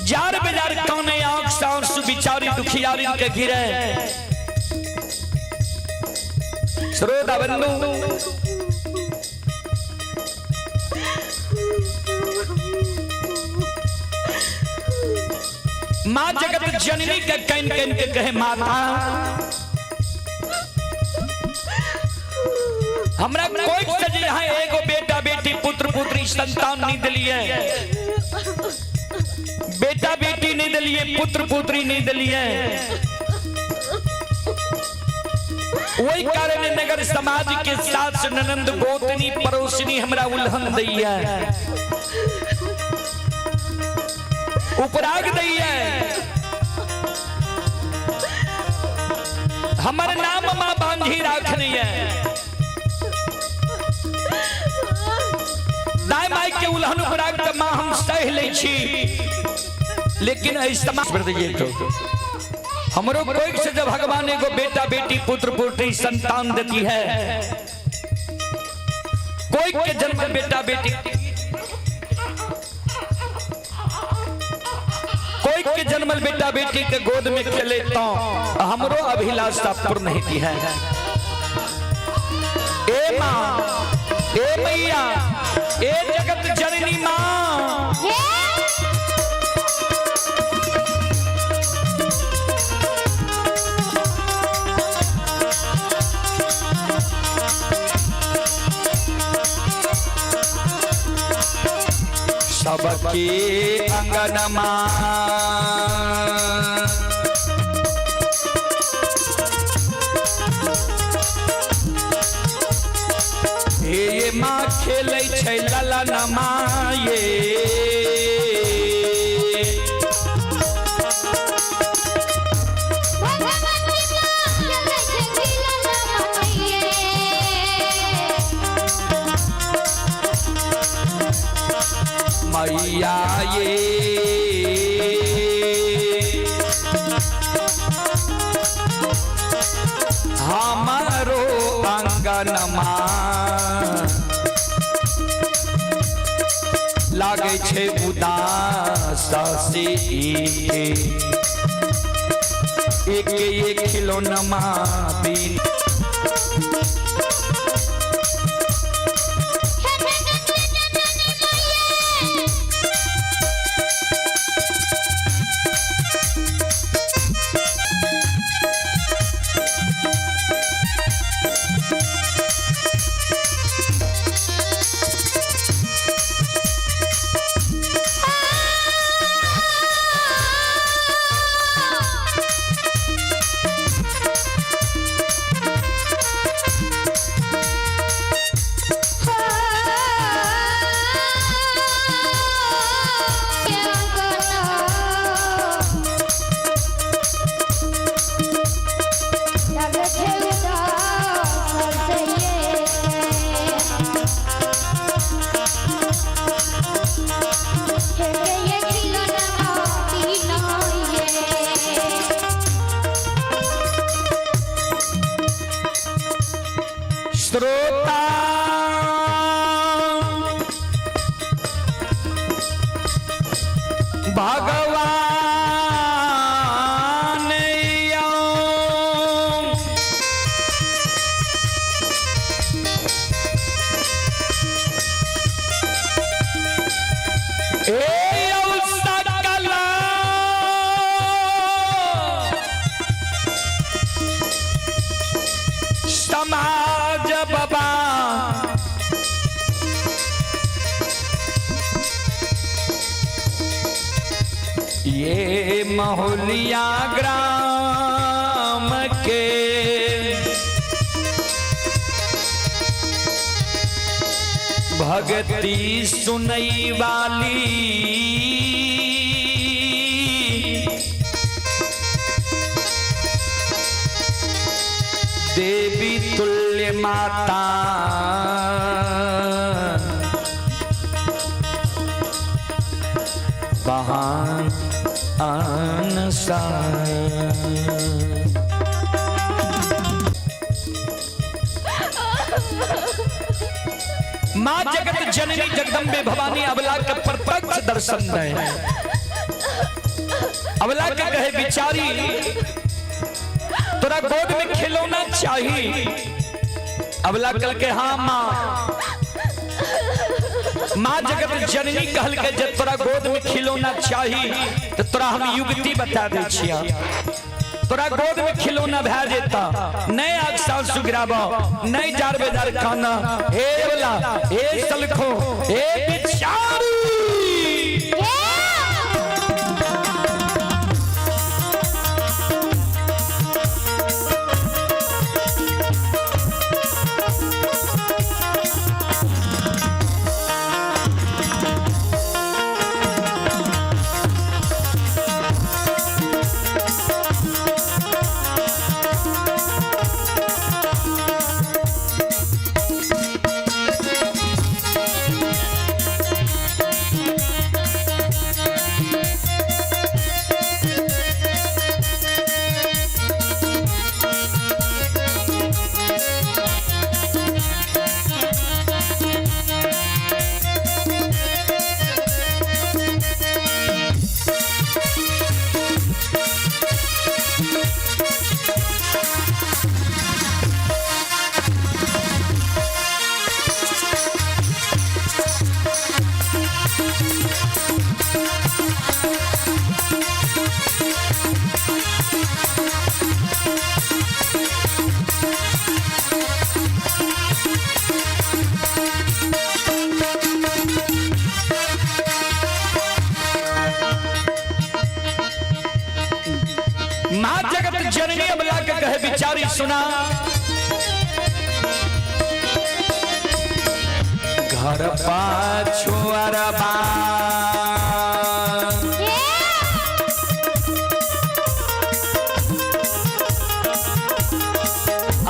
जार बेजार काने आंख से आंसू बिचारी दुखियारी के गिरे। श्रोता बंधु, माँ जगत जननी के can can के कहे, माता हमरा कोई से जे यहाँ एगो बेटा बेटी पुत्र पुत्री संतान नहीं दिलिए, बेटा बेटी नहीं दिलिए, पुत्र पुत्री नहीं दिलिए, वही कारण नगर समाज के सास ननंद गोतनी पड़ोसनी हमरा उल्हन दैया, उपराग दैया, हमर नाम माँ बांझी राखनी है। दाय माई के उल्हन उपराग के माँ हम सह लै छी, लेकिन एहि समाज पर दिए तो हमरो कोई से जब भगवान एगो बेटा बेटी पुत्र पुत्री संतान देती है, कोई के जन्म बेटा बेटी, कोई के जन्मल बेटा बेटी के गोद में खेले तो हमरो अभिलाषा पूर्ण होती है। ए माँ, ए मैया, ए जगत जननी माँ, सबके अंगनमा हे माँ खेलै छै ललनमा ये। मैया ये हमारो अंगनमा लागै छै उदास से एक एक खिलौनमा बिन। श्रोता भगवान यौं ए यौ सकला समाज बाबा ये महुलिया ग्राम के भगती सुनई वाली देवी तुल्य माता बहान आन सा। माँ जगत जननी जगदम्बे भवानी अबला के प्रत्यक्ष दर्शन दे। अबला के कहे बिचारी तोरा गोद में खिलौना चाही। अबला कल के हाँ माँ। माँ जगत जननी कहल के जब तोरा गोद में खिलौना चाही तो तोरा हम युक्ति बता दै छिया। तोरा गोद में खिलौना भए जेता, नहीं आग साल सुगराब, नहीं जार बेजार खाना। हे अबला, हे सलखो, हे बिचारी। माँ जगत जननी अबला के कहे बिचारी सुना, घर पाछू अरबा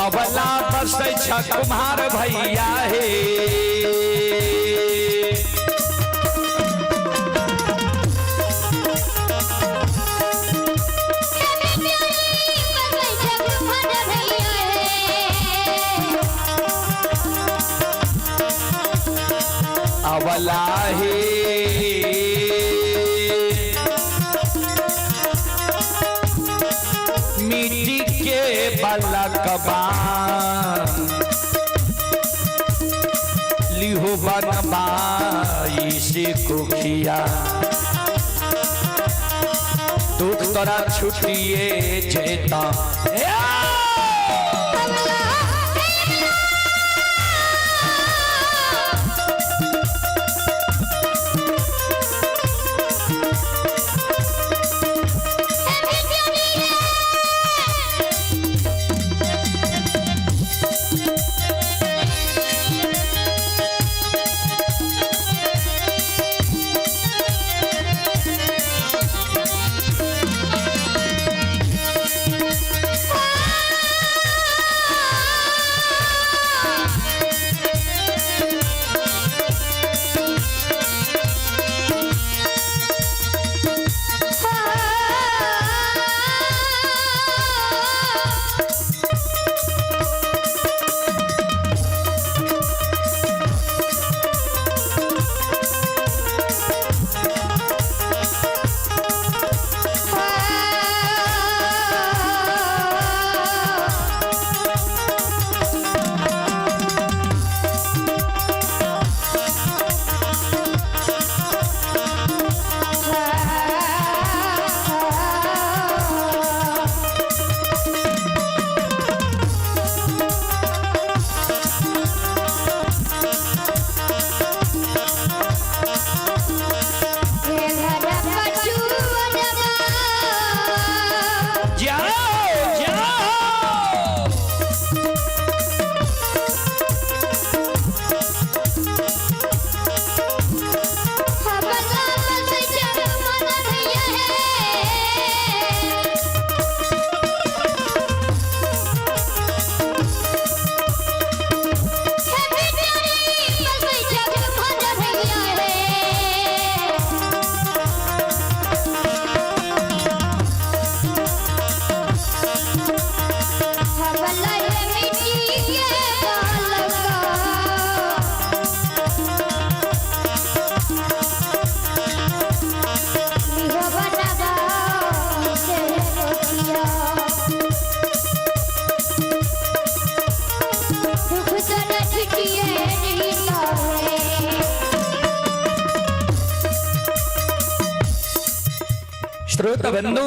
अबला बसै छ कुम्हार भैया हे। अबला हे मिट्टी के बलकबा लिहो बनबाई से कोखिया, दुख तोरा छुटिए जेता। श्रोत बंधु,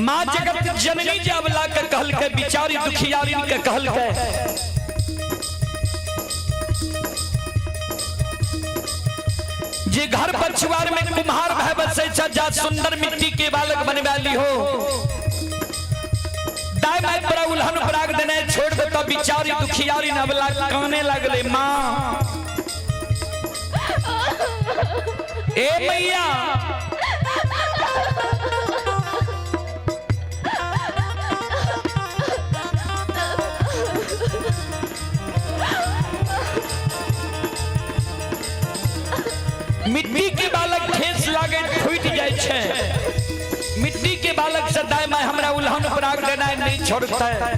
माँ जगत जननी जे अबला के कहलकै, बिचारी दुखियारी के कहलकै, जे घर पछुआर में कुम्हार भाई बसै छ, जा सुंदर मिट्टी के बालक बनवा ली हो, दाई माई पर उल्हन पराग देने छोड़ दे। तो बिचारी दुखियारी नवला काने लगले, माँ ए मैया, मिट्टी के बालक ठेस लागे फूट जाए छै, मिट्टी के बालक से दाई माई हमरा उल्हन पराग देना नहीं छोड़ता है,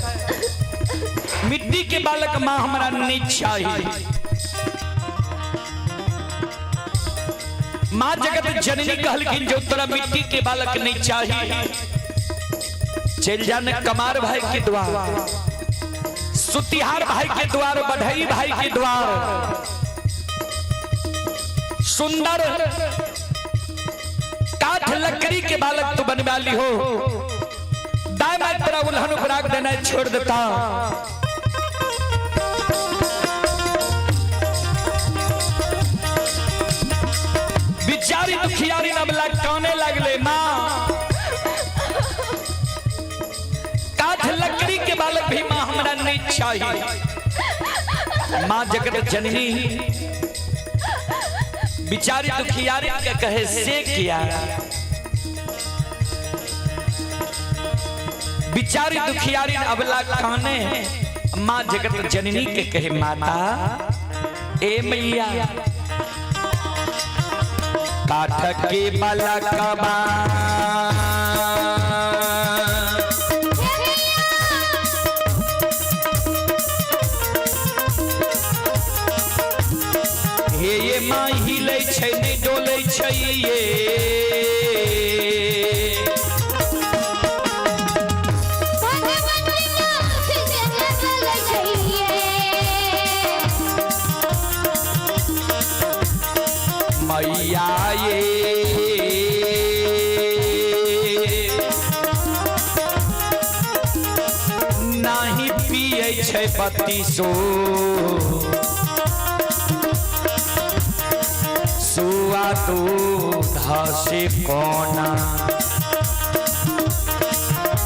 मिट्टी के बालक माँ हमरा नहीं चाहिए। माँ जगत जननी कहलखिन जो तोरा मिट्टी के बालक नहीं चाहिए, चल जाने कमार भाई के द्वार, सुतिहार भाई के द्वार, बढ़ई भाई के द्वार, सुंदर काठ लकड़ी के बालक तू बनवा ली हो, दाई माई तोरा उल्हन पराग देना छोड़ देता। बिचारी दुखियारी नबला काने लगले, माँ काठ लकड़ी के बालक भी माँ हमरा नहीं चाहिए। माँ जगत जननी बिचारी दुखियारी के कहे से किया, बिचारी दुखियारी अबला काने माँ जगत जननी के कहे, माता ए मैया, काठ के बालकबा हे ये माँ हिले छै नहि डोलै छै ये, मैया ये नाही पियै छै बत्तीसो सुआ दूध से कोना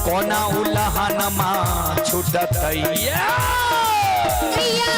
कोना उलहन माँ छुटतैया। मैया।